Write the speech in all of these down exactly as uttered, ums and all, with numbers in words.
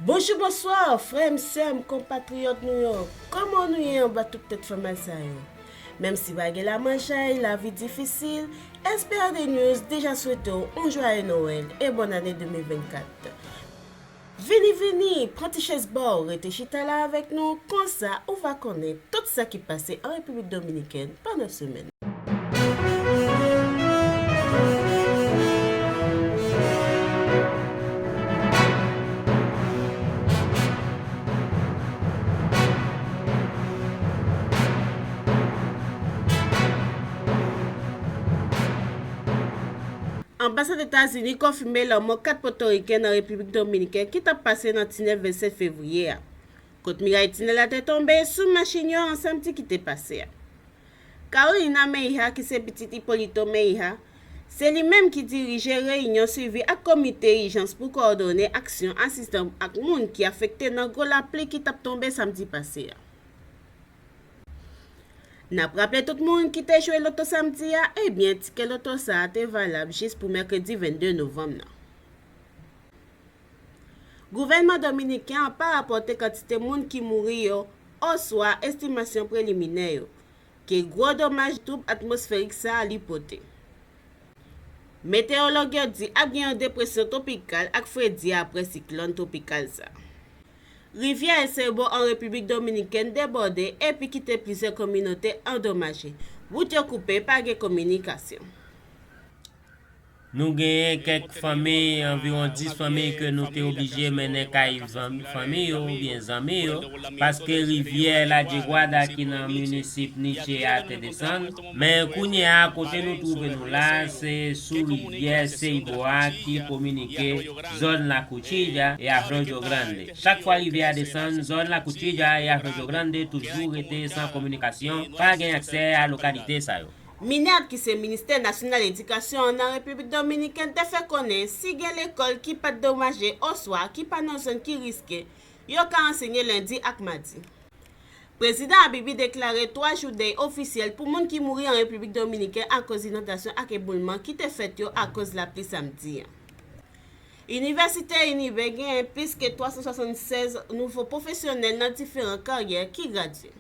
Bonjou, bonswa, frè m, sè m, konpatriyòt nou yo. Kòman nou ye anba tout tèt fè mal sa yo? Menm si pa gen lamanjay, lavi difisil, S P R D News deja swete w yon jwaye Nwèl e bòn ane de mil vennkat. Vini, vini, pran ti chèz ba w, rete chita la avèk nou, konsa ou va konnen tout sa ki pase an Repiblik Dominikèn pandan semèn. Anbasad Etazini konfime lanmò kat Pòtoriken nan Repiblik Dominikèn ki t ap pase nan tinèl vennsèt fevriye a, kot miray tinèl la te tonbe sou machin yo an samdi ki te pase a. Carolina Meiha, ki se pitit Hipólito Meiha, se li menm ki dirije reyinyon swivi ak komite ijans pou kowòdone aksyon asistan ak moun ki afekte nan gwo lapli ki t ap tonbe samdi pase a. N ap raple tout moun ki te jwe loto samdi a, ebyen, tikè loto sa a te valab jis pou mèkredi vennde novanm nan. Gouvènman dominiken an pa rapòte kantite moun ki mouri yo oswa estimasyon preliminè yo, ke gwo domaj twoub atmosferik sa a li pote. Meteyològ yo di ap gen yon depresyon twopikal ak fredi apre siklòn twopikal sa a. Rivyè Seibo an Repiblik Dominikèn debòde epi kite plizyè kominote andomaje. Wout yo koupe, pa gen kominikasyon. Nou genyen kèk fanmi, anviwon dis fanmi ke nou te oblije mennen kay fanmi yo oubyen zanmi yo, paske rivyè Ladyekwada ki nan minisip Niche a te desann. Men kounye a, kote nou twouve nou la, se sou rivyè Seibo a ki kominike zòn Lakou Chilla e Arroyo Grande. Chak fwa rivyè a desann, zòn Lakou Chilla e Arroyo Grande toujou rete san kominikasyon, pa gen aksè a lokalite sa yo. MINERD, ki se Ministè Nasyonal Edikasyon an nan Repiblik Dominikèn, te fè konnen si gen lekòl ki pa t domaje oswa ki pa nan zòn ki riske, yo ka ansenye lendi ak madi. Prezidan Abibi deklare twa jou dèy ofisyèl pou moun ki mouri an Repiblik Dominikèn akoz inondasyon ak eboulman ki te fèt yo akoz lapli samdi a. Inivèsite Inibè genyen plis ke twa san swasannsèz nouvo pwofesyonèl nan diferan karyè ki gradye.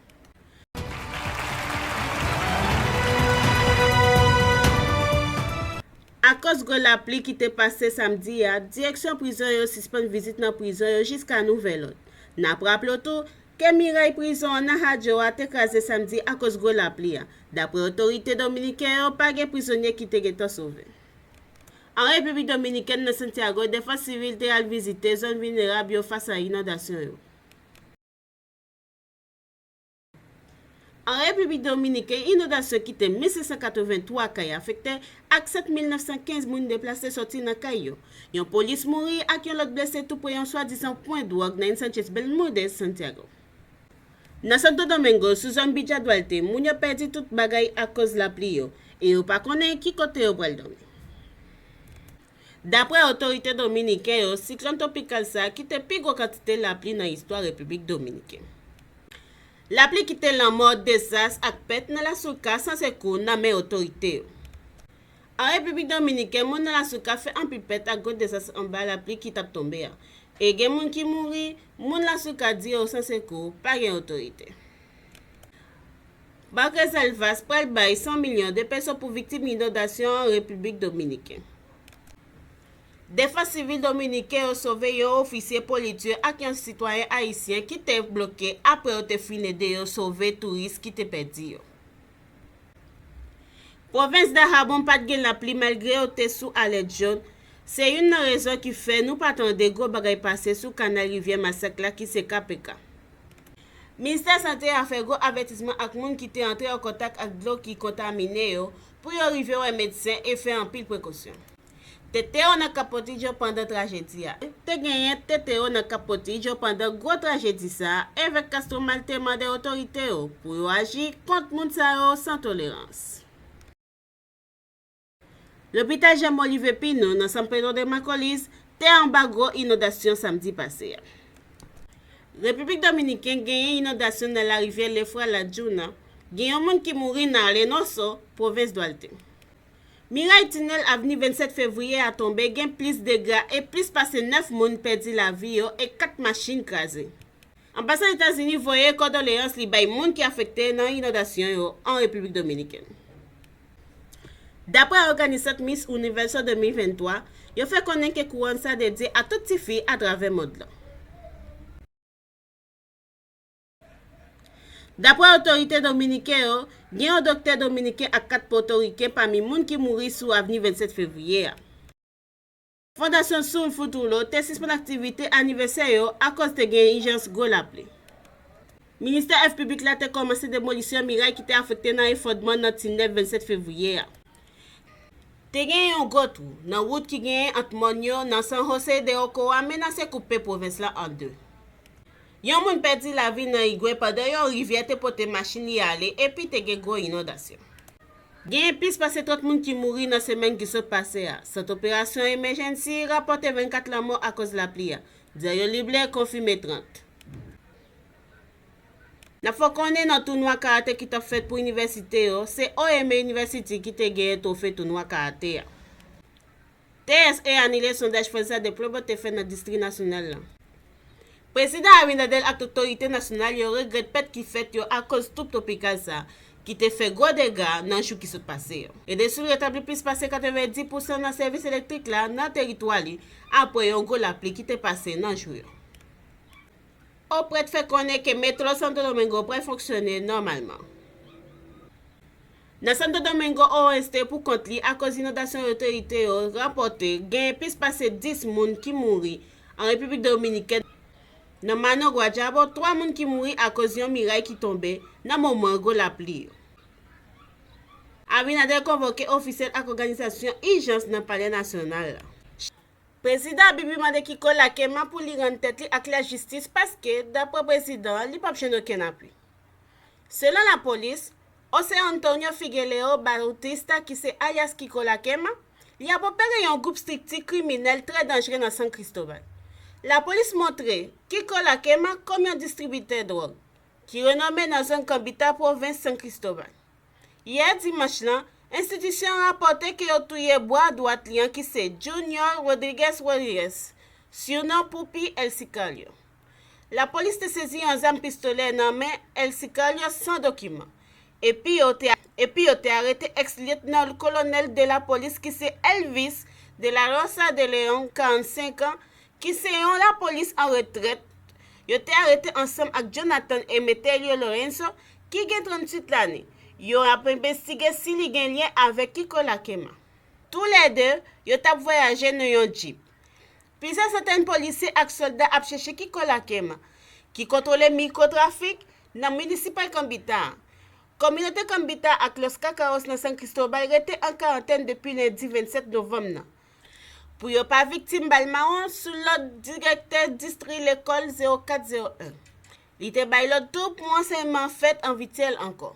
Akoz gwo lapli ki te pase samdi a, direksyon prizon yo sispann vizit nan prizon yo jiska nouvèl òd. N ap raple w tou ke miray prizon an nan Hadjo a te kraze samdi akoz gwo lapli a. Dapre otorite dominiken yo, pa gen prizonye ki te gentan sove. An Repiblik Dominikèn, nan Santiago, Defans Sivil te al vizite zòn vilnerab yo fas a inondasyon yo. An Repiblik Dominikèn, inondasyon kite mil senk san katrevenntwa kay afekte ak sèt mil nèf san kenz moun deplase soti nan kay yo. Yon polis mouri ak yon lòt blese toupre yon swadizan pwen dwòg nan Ensanches Bermudez, Santiago. Nan Santo Domingo, sou zòn Villa Duarte, moun yo pèdi tout bagay akoz lapli yo, e yo pa konnen ki kote yo pral dòmi. Dapre otorite dominiken yo, siklòn twopikal sa a kite pi gwo kantite lapli nan istwa Repiblik Dominikèn. Lapli kite lanmò, dezas ak pèt nan Las Rocas san sekou nan men otorite yo. An Repiblik Dominikèn, moun nan Las Rocas fè anpil pèt ak gwo dezas anba lapli ki t ap tonbe a. E gen moun ki mouri, moun Las Rocas di yo san sekou, pa gen otorite. Bank Reservas pral bay san milyon de peso pou viktim inondasyon an Repiblik Dominikèn. Defans Sivil dominiken yo sove yon ofisye politye ak yon sitwayen ayisyen ki te bloke apre yo te fin ede yo sove touris ki te pèdi yo. Pwovens Dajabon pa t gen lapli malgre yo te sou alèt jòn. Se youn nan rezon ki fè nou pa tande gwo bagay pase sou kanal rivyè Masak la ki se K P K. Ministè Sante a fè gwo avètisman ak moun ki te antre an kontak ak dlo ki kontamine yo pou yo rive wè medsen e fè anpil prekosyon. Teteo nan Capotillo pandan trajedi a. Te genyen Teteo nan Capotillo pandan gwo trajedi sa a, evèk Castro Malte mande otorite yo pou yo aji kont moun sa yo san tolerans. Lopital Germán Olivier Pino nan San Pedro de Macorís te anba gwo inondasyon samdi pase a. Repiblik Dominikèn genyen inondasyon nan larivyè Lefra Ladjuna. Gen yon moun ki mouri nan Reynoso, pwovens Duarte. Miray tinèl avni vennsèt fevriye a tonbe, gen plis dega e plis pase nèf moun pèdi lavi yo e kat machin kraze. Anbasad Etazini voye kondoleyans li bay moun ki afekte nan inondasyon yo an Repiblik Dominikèn. Daprè òganizat Miss Universo de mil venntwa, yo fè konnen ke kouwòn sa dedye a tout tifi atravè mond lan. Daprè otorite dominiken yo, gen yon doktè dominiken ak kat pòtoriken pami moun ki mouri sou avni vennsèt fevriye a. Fondasyon Soul Futuro te sispann aktivite anivèsè yo akoz te gen ijans gwo lapli. Ministè Afè Piblik la te kòmanse demolisyon miray ki te afekte nan efondman nan tinèl vennsèt fevriye a. Te gen yon gwo twou nan wout ki genyen ant mòn yo nan San José de Ocoa menase koupe pwovens lan an de. Yon moun pèdi lavi nan Higüey pandan yon rivyè te pote machin li ale epi te gen gwo inondasyon. Genyen plis pase trant moun ki mouri nan semèn ki sot pase a. Sant Operasyon Emergency rapòte vennkat lanmò akoz lapli a. Diario Libre konfime trant. N ap fè w konnen nan tounwa karate ki t ap fèt pou inivèsite yo, se O M A University ki te genyen twofe tounwa karate a. T S A anile sondaj Francis Deplobo te fè nan distri nasyonal la. Prezidan Abinader ak otorite nasyonal yo regrèt pèt ki fèt yo akoz twoup twopikal sa, ki te fè gwo dega nan jou ki sot pase yo. Edeswil retabli plis pase katrevenndis pousan nan sèvis elektrik la nan teritwa li, apre yon gwo lapli ki te pase nan jou yo. OPRED fè konnen ke metro Santo Domingo pral fonksyone nòmalman. Nan Santo Domingo Oeste, pou kont li, akoz inondasyon, otorite yo rapòte genyen plis pase dis moun ki mouri an Repiblik Dominikèn. Nan Managua Diabo, twa moun ki mouri akoz yon miray ki tonbe nan moman gwo lapli yo. Abinader konvoke ofisyèl ak òganizasyon ijans nan Palè Nasyonal la. Prezidan Bibi mande Kiko Lackema pou li rann tèt li ak lajistis paske, daprè prezidan an, li p ap jwenn okenn apui. Selon lapolis, José Antonio Figueiredo Bautista, ki se alyas Kiko Lackema, li ap opere yon gwoup estrikti kriminèl trè danjre nan San Cristobal. Lapolis montre Kiko Lackema kòm yon distribitè dwòg ki renome nan zòn Cambita, pwovens San Cristobal. Yè dimanch lan, enstitisyon an rapòte ke yo touye bra dwat li an ki se Junior Rodriguez Rodriguez, surnom Pupi El Sicario. Lapolis te sezi yon zam pistolè nan men El Sicario san dokiman. Epi yo te, epi yo te arete èks lyetnan kolonèl de lapolis ki se Elvis de la Rosa de Leon, karannsenk an, ki se yon lapolis an retrèt, yo te arete ansanm ak Jonathan Emeterio Lorenzo, ki gen tranntuit lane. Yo ap envestige si li gen lyen avèk Kiko Lackema. Toulède, yo t ap vwayaje nan yon djip. Plizyè santèn polisye ak sòlda ap chèche Kiko Lackema, ki kontwole mikwotrafik nan minisipal Cambita a. Kominote Cambita ak Los Cacaos nan San Cristobal rete an karantèn depi lendi vennsèt novanm nan, pou yo pa viktim bal mawon sou lòd direktè distri lekòl zewo kat zewo en. Li te bay lòd tou pou ansèyman fèt an vityèl ankò.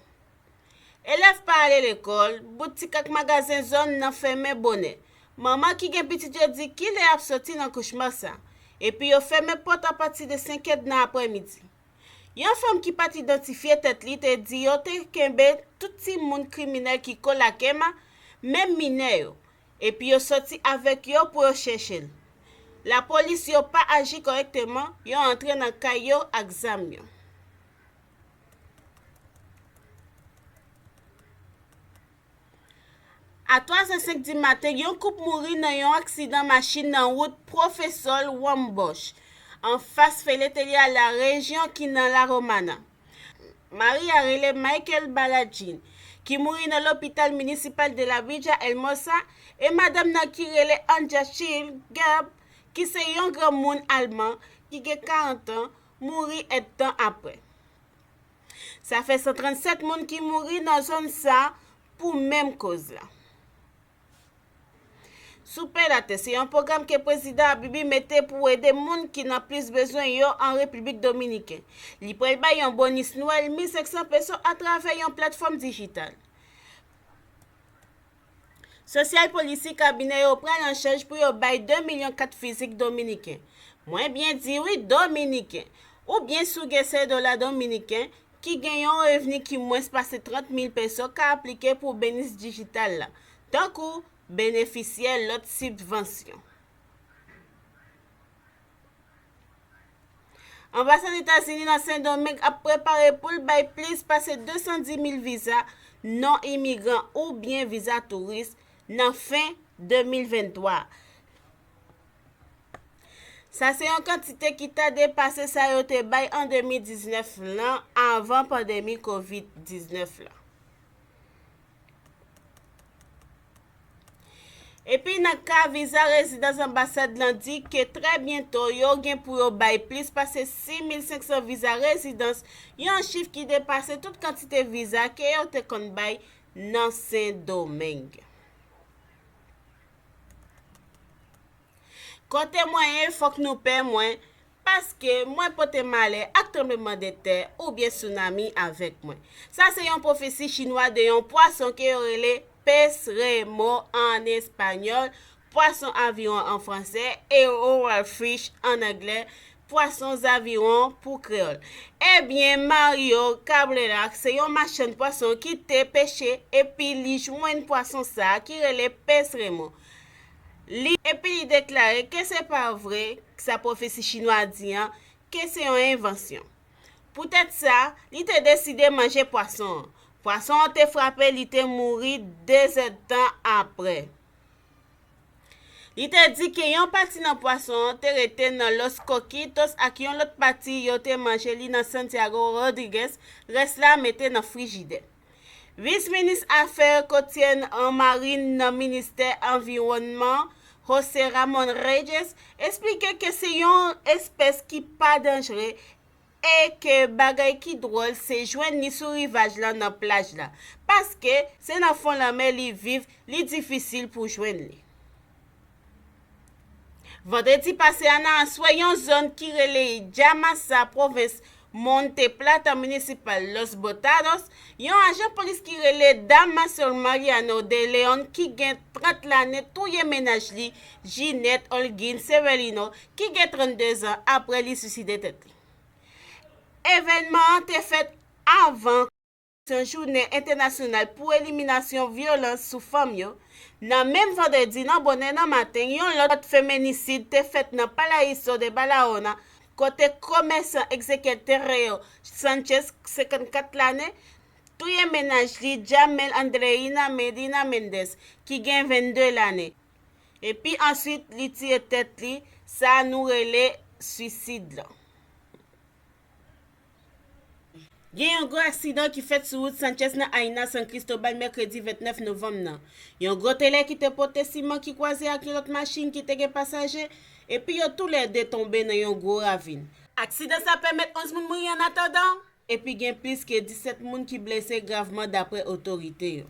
Elèv pa ale lekòl, boutik ak magazen zòn nan fèmen bonè. Manman ki gen pitit yo di kilè y ap soti nan kochma sa, epi yo fèmen pòt apati de senk è nan aprèmidi. Yon fanm ki pa t idantifye tèt li te di yo te kenbe tout timoun kriminèl Kiko Lackema, menm minè yo, epi yo soti avèk yo pou yo chèche l. Lapolis yo pa aji kòrèkteman, yo antre nan kay yo ak zam yo. A twa zè senk di maten, yon koup mouri nan yon aksidan machin nan wout Pwofesò Wambosh, anfas Feleteria La Région ki nan La Romana. Mari a rele Michael Baladjin, ki mouri nan lopital minisipal de la Villa Hermosa, e madanm nan ki rele Anja Chil Gab, ki se yon granmoun alman ki gen karant an, mouri èdtan apre. Sa fè san trannsèt moun ki mouri nan zòn sa pou menm koz la. Soupe Latè se yon pwogram ke Prezidan Abibi mete pou ede moun ki nan plis bezwen yo an Repiblik Dominiken. Li pral bay yon bonis Nwèl mil senk san peso atravè yon platfòm dijital. Sosyal Polisi kabinè yo pral an chaj pou yo bay de milyon kat fizik dominiken. Mwen byen di wi, dominiken. Oubyen si w gen sèl dola dominiken, ki gen yon revni ki mwens pase trant mil peso ka aplike pou benis dijital la, tankou benefisyè lòt sibvansyon. Anbasad Etazini nan Sendomeng ap prepare pou l bay plis pase de san di mil viza non imigran oubyen viza touris nan fen de mil venntwa. Sa se yon kantite ki ta depase sa yo te bay an de mil diznèf lan, avan pandemi kovid diznèf lan. Epi nan ka viza rezidans, anbasad lan di ke trè byento yo gen pou yo bay plis pase sis mil senk san viza rezidans, yon chif ki depase tout kantite viza ke yo te konn bay nan Sendomeng. Kote mwen ye, fòk nou pè mwen, paske mwen pote malè ak tranblemanntè oubyen sounami avèk mwen. Sa se yon pwofesi chinwa de yon pwason ke yo rele pes remo an espanyòl, pwason aviwon an fransè, e oarfish an anglè, pwason zaviwon pou kreyòl. Ebyen, Mario Cabrera se yon machann pwason ki te peche epi li jwenn pwason sa a ki rele pes remo. Li, epi li deklare ke se pa vre, sa pwofesi chinwa a di an, ke se yon envansyon. Poutèt sa, li te deside manje pwason an. Pwason an te frape, li te mouri de zèdtan apre. Li te di ke yon pati nan pwason an te rete nan Los Coquitos ak yon lòt pati yo te manje li nan Santiago Rodriguez, rès la mete nan frijidè. Vis minis afè kotyè an marin nan ministè anviwònman, José Ramón Reyes, esplike ke se yon espès ki pa danjre e ke bagay ki dwòl se jwenn li sou rivaj la nan plaj la, paske se nan fon lanmè li viv, li difisil pou jwenn li. Vandredi pase a nan aswè, yon zòn ki rele Yamasa, pwovens Monte Plata, minisipal Los Botados, yon ajan polis ki rele Damaso Mariano de Leon, ki gen trant lane, touye mennaj li, Ginette Holguin Severino, ki gen trannde zan, apre li siside tèt li. Evènman an te fèt avan Jounen Entènasyonal pou Eliminasyon Vyolans sou Fanm yo. Nan menm vandredi, nan bonè nan maten, yon lòt feminisid te fèt nan Paraíso de Barahona, kote komèsan Ezequiel Terrero Sanchez, senkannkat lane, touye mennaj li, Jamel Andreina Medina Mendez, ki gen vennde lane. Epi answit, li tiye tèt li, sa nou rele swisid lan. Gen yon gwo aksidan ki fèt sou wout Sanchez nan Aina San Cristobal mèkredi vennèf novanm nan. Yon gwo telè ki te pote siman ki kwaze ak yon lòt machin ki te gen pasaje, epi yo toulède tonbe nan yon gwo ravin. Aksidan sa pèmèt onz moun mouri annatandan, epi gen plis ke disèt moun ki blese gravman, dapre otorite yo.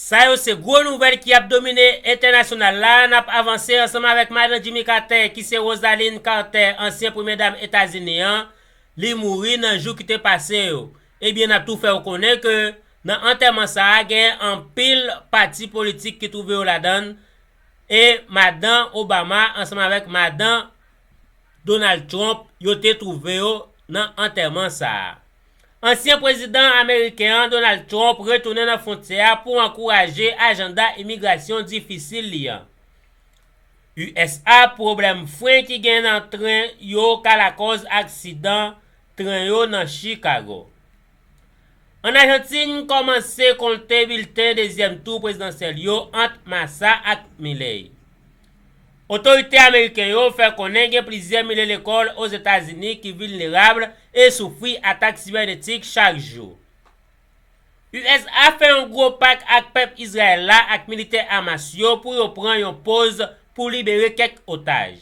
Sa yo se gwo nouvèl ki ap domine entènasyonal la. N ap avanse ansanm avèk madan Jimmy Carter, ki se Rosalynn Carter, ansyen premye dam Etazini an. Li mouri nan jou ki te pase yo. Ebyen, n ap tou fè w konnen ke nan antèman sa a, gen anpil pati politik ki twouve yo ladan l, e madan Obama ansanm avèk madan Donald Trump, yo te twouve yo nan antèman sa a. Ansyen prezidan ameriken an, Donald Trump, retounen nan fwontyè a pou ankouraje ajanda imigrasyon difisil li an. U S A, pwoblèm fren ki gen nan tren yo ka lakòz aksidan tren yo nan Chicago. Ann Ajantin kòmanse konte bilten dezyèm tou prezidansyèl yo ant Massa ak Milei. Otorite ameriken yo fè konnen gen plizyè milye lekòl Ozetazini ki vilnerab e soufri atak sibènetik chak jou. U S A fè yon gwo pak ak pèp Izrayèl la ak militè Hamas yo pou yo pran yon poz pou libere kèk otaj.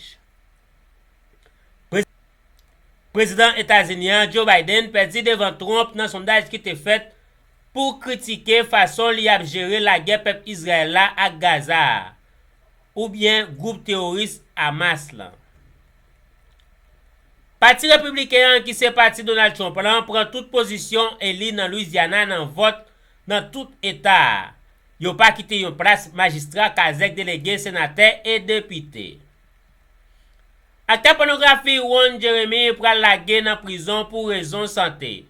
Prez-, Prezidan Etazini an, Joe Biden, pèdi devan Trump nan sondaj ki te fèt pou kritike fason li ap jere lagè pèp Izrayèl la ak Gaza a, oubyen gwoup teworis Hamas lan. Pati Repibliken an, ki se pati Donald Trump lan, pran tout pozisyon eli nan Louisiana nan vòt nan tout eta a. Yo pa kite yon plas majistra, kazèk delege, senatè e depite. Aktè pònografi Ron Jeremy pral lage nan prizon pou rezon sante.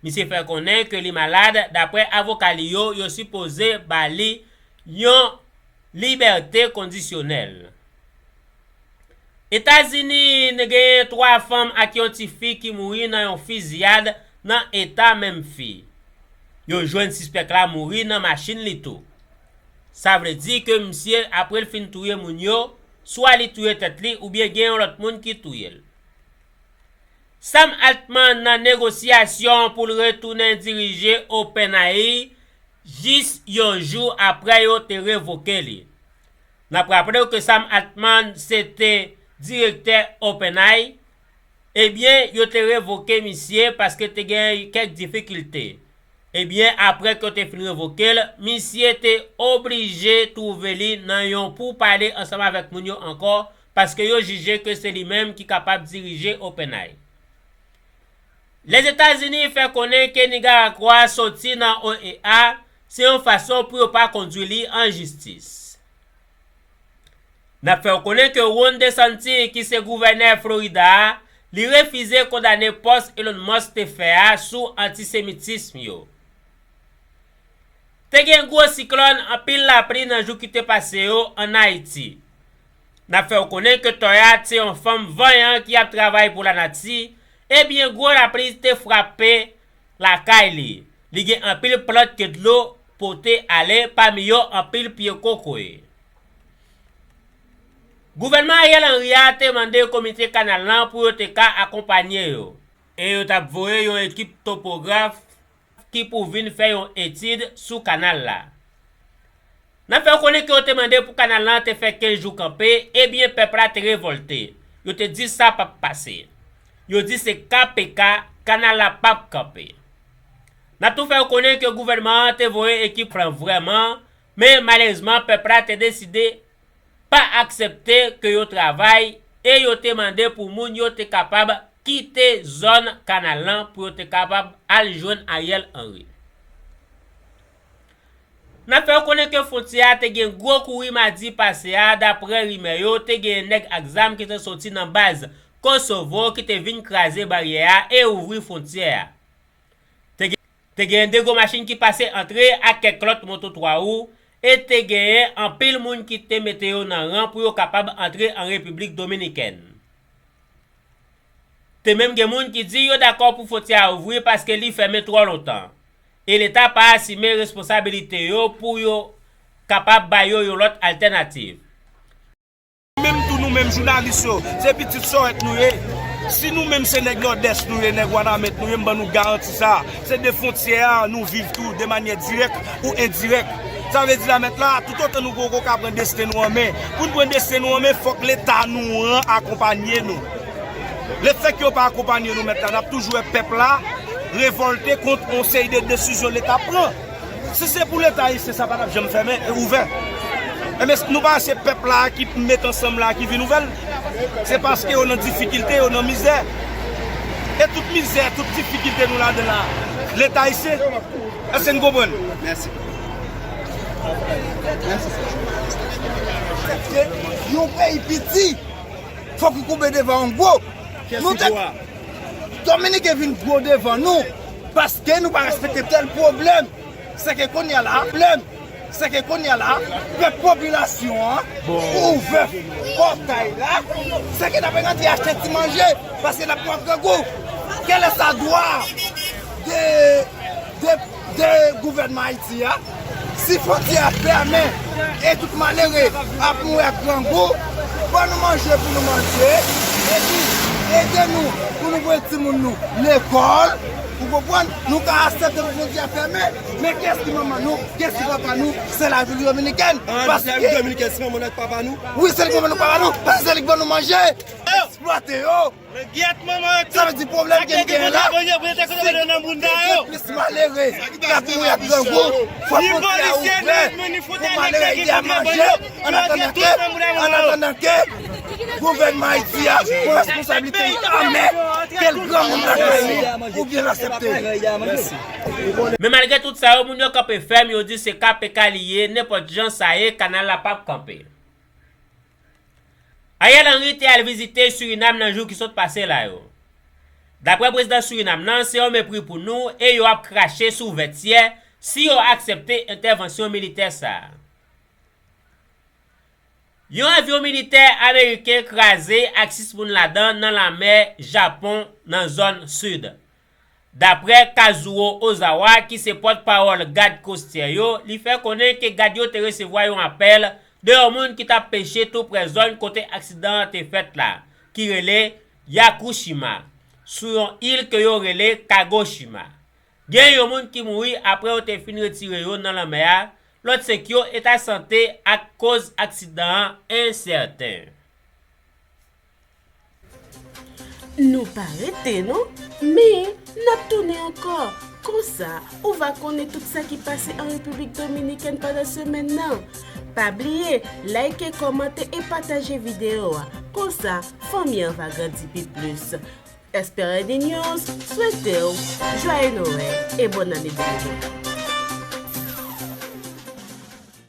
Misye fè konnen ke li malad, daprè avoka li yo, yo sipoze ba li yon libète kondisyonèl. Etazini genyen twa fanm ak yon ti fi ki mouri nan yon fiziyad nan eta Menfi. Yo jwenn sispèk la mouri nan machin li tou. Sa vle di ke misye, apre l fin touye moun yo, swa li touye tèt li oubyen gen yon lòt moun ki touye l. Sam Altman nan negosyasyon pou l retounen dirije OpenAI jis yon jou apre yo te revoke li. N ap raple w ke Sam Altman se te direktè OpenAI. Ebyen, yo te revoke misye paske te gen kèk difikilte. Ebyen, apre ke yo te fin revoke l, misye te oblije twouve li nan yon poupale ansanm avèk moun yo ankò, paske yo jije ke se li menm ki kapab dirije OpenAI. Lèzetazini fè konnen ke Nicaragua soti nan OEA, se yon fason pou yo pa kondui li an jistis. N ap fè w konnen ke Ron DeSantis, ki se gouvènè Florida a, li refize kondane pòs Elon Musk te fè a sou antisemitism yo. Te gen gwo siklòn, anpil lapli nan jou ki te pase yo ann Ayiti. N ap fè w konnen ke Toya se yon fanm vanyan ki ap travay pou lanati, ebyen gwo lapli te frape lakay li. Li gen anpil plant ke dlo pote ale, pami yo anpil pye kokoye. Gouvènman Ariel Henry a te mande komite kanal lan pou yo te ka akonpanye yo. E yo t ap voye yon ekip topograf ki pou vin fè yon etid sou kanal la. N ap fè w konnen ke yo te mande pou kanal lan te fè kenz jou kanpe, ebyen pèp la te revòlte. Yo te di sa p ap pase. Yo di se K P K, kanal la p ap kanpe. N ap tou fè w konnen ke gouvènman an te voye ekip lan vrèman, men malerezman pèp la te deside pa aksepte ke yo travay e yo te mande pou moun yo te kapab kite zòn kanal lan pou yo te kapab al jwenn Ariel Henry. N ap fè w konnen ke fwontyè a te gen gwo kouri madi pase a, daprè rimè yo, te gen nèg ak zam ki te soti nan baz Kosovo ki te vin kraze baryè a e ouvri fwontyè a. Te gen, te gen de gwo machin ki pase antre ak kèk lòt moto twa wou, e te genyen anpil moun ki te mete yo nan ran pou yo kapab antre an Repiblik Dominikèn. Te menm gen moun ki di yo dakò pou fwontyè a ouvri paske li fèmen twò lontan. E Leta pa asime responsabilite yo pou yo kapab ba yo yon lòt altènativ. Menm tou nou menm jounalis yo, se pitit Sòwèt nou ye. Si nou menm se nèg Nòdès nou ye, nèg Wanament nou ye, m ban nou garanti sa. Se de fwontyè a nou viv tou, de manyè dirèk ou endirèk. Sa vle di la mèt la, toutotan nou poko ka pran desten nou an men. Pou n pran desten nou an men, fòk Leta nou an akonpanye nou. Lefètke yo pa akonpanye nou mèt la, n ap toujou wè pèp la revòlte kont yon seri de desizyon Leta pran. Si se pou Leta ayisyen, sa pa t ap janm fèmen e ouvè. Ebyen, nou pa wè se pèp la ki met ansanm la ki vin ouvè l. Se paske yo nan difikilte, yo nan mizè. E tout mizè, tout difikilte nou ladan la, Leta ayisyen. Èske n konprann? Mèsi. Mèsi. Yon peyi piti, fòk ou koube devan yon gwo. Nou te Dominiken vin gwo devan nou, paske nou pa respekte tèl pwoblèm. Se ke kounye a la, pwoblèm, se ke kounye a la, pèp popilasyon an ouvè pòtay la, se ke n ap rantre achte ti manje, paske n ap pran grangou. Kèlèsadwa de, de, de gouvènman Ayiti a, si fwontyè a fèmen e tout malere ap mouri ak grangou, ban nou manje pou nou manje, epi ede nou pou nou voye timoun nou lekòl. Ou konprann? Nou ka aksepte pou fwontyè a fèmen, men kiyès ki manman nou? Kiyès ki papa nou? Se Repiblik Dominiken. Paske Repiblik Dominiken se manman nou ak papa nou? Wi, se li ki manman nou, papa nou, paske se li ki ban nou manje. Eksplwate yo. Sa vle di pwoblèm ke n genyen la, se ke gen plis malere k ap mouri ak grangou. Fòk fwontyè a ouvè pou malere yo manje, annatandan ke, annatandan ke Gouvènman Ayiti a pran responsablite li anmè ke l granmoun lakay li oubyen l aksepte. Men malgre tout sa yo, moun yo kanpe fèm, yo di se K P K li ye, nenpòt jan sa ye, kanal la p ap kanpe. Ariel Henry te al vizite Surinam nan jou ki sot pase la yo. Daprè prezidan Surinam nan, se yon mepri pou nou e yo ap krache sou Vètyè si yo aksepte entèvansyon militè sa a. Yon avyon militè ameriken kraze ak sis moun ladan nan lanmè Japon nan zòn sid. Daprè Kazuo Ozawa, ki se pòtpawòl gad kostyè yo, li fè konnen ke gad yo te resevwa yon apèl de yon moun ki t ap peche tou prè zòn kote aksidan an te fèt la, ki rele Yakushima, sou yon il ke yo rele Kagoshima. Gen yon moun ki mouri apre yo te fin retire yo nan lanmè a, lòt senk yo eta sante ak koz aksidan an ensèten. Nou pa rete non, men n ap tounen ankò. Konsa, ou va konnen tout sa ki pase an Repiblik Dominikèn pandan semèn nan. Pa bliye, like, kòmante e pataje videyo a. Konsa, fanmi an va grandi pi plis. Esperen News swete w jwaye Nwèl e bòn ane de mil venntwa.